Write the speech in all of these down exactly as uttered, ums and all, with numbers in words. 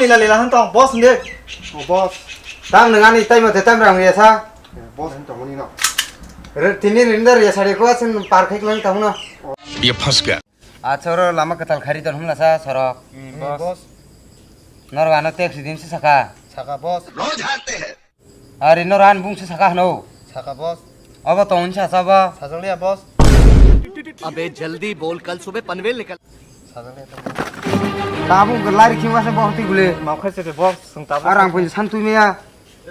Lila lila han tong boss nde. O boss. Tam nang ani time te time rang ya sa. Boss han tong ni no. Re tini rinder ya sari ko asin par khai lang tong no. Ye phas gaya. Achoro lama katal khari ton humla sa sorok. Boss. Nor ano taxi din si saka. Saka boss. Roz haatte hain. Ari no ran bung se saka hano. Saka boss. Abo tong sa sa ba. Sajang liya boss. अबे जल्दी बोल, कल सुबह पनवेल निकल। Sajang liya tong. Tabung ke lari khiwa se bahti gule. Mau khai se boss, sung tabung. Arang pun santu meya.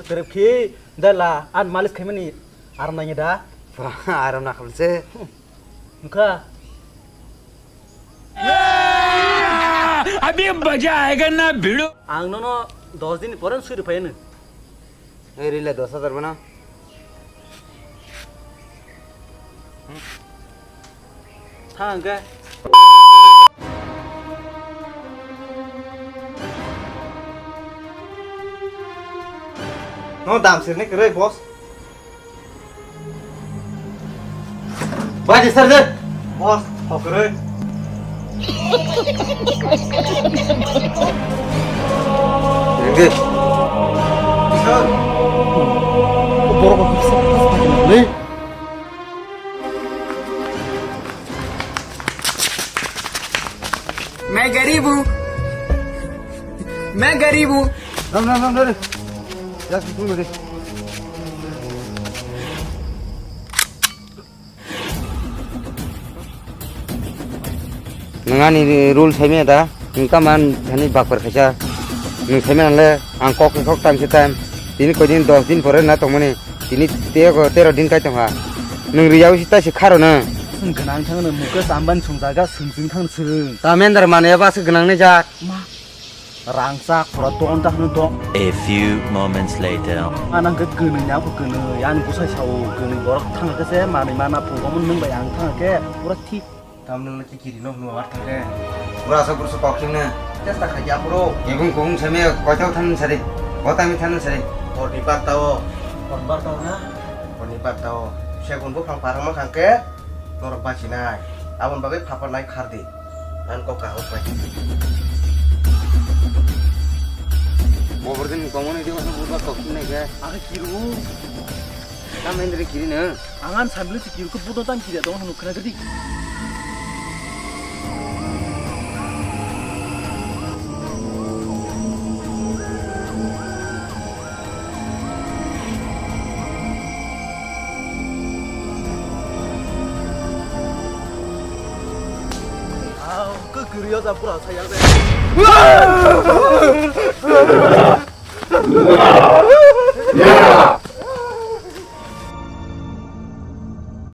Terep khi dala an malis khaimani aram nanya da. Aram na khamse. Nukha. अभी मजा आएगा ना भिड़ो। Ang nono dos din ni pore suri phai no. Ei, rile dos hajar bana. Thang ke. No dam sir ni kere boss. Bai di sir de. Boss, hokre. Ringdi. Sir. Borok ni. मैं गरीब हूँ, मैं गरीब हूँ। Ram, ram, ram, ram. Ya, kitung de. Nwng ani rule saimaya da, nwng tamo ani thani bakpar khaisa. Nwng saimaya le, ang kok ni kok time se time. Tini koi din, dos din pore na tongmani. Tini tero, tero din kai tongkha. Nwng riyao si tai se kharo no. Nwng gwnang thang no Mukesh Ambani songjaga, swng swng thang swng. Ta mendar mane ba se gwnang ni jat. Ma. Rangchak pura ton ta hwnwi dong. A few moments later. Anang khe kwnwi ni, ako kwnwi, ani bwsai sao kwnwi, borok thang khe se manwi mana phunukgo, nwng bai ang thang khe pura thik. Tamni hwnwi khe kiri no hwnwi war thang khe. Pura asa bursa kok sing na. Chesta khai ya bro. Ebung kubung sami koitao than sari. Botami than sari. Hor ni bar tao. Hor bar tao na. Hor ni bar tao. Segun buphang parang ma khang khe. Norok bachinai. Aboni bagwi phapar nai khar di. Ang kok kaham pai. Bobor din kongmani di wasa buba kok sinai khe. Ang kiru. Tam hendri kiri na. Ang an sambil si kiru ke budo tan kiri dong hanu khna gedi. Kwkwi rwya ja bwrang sayang de.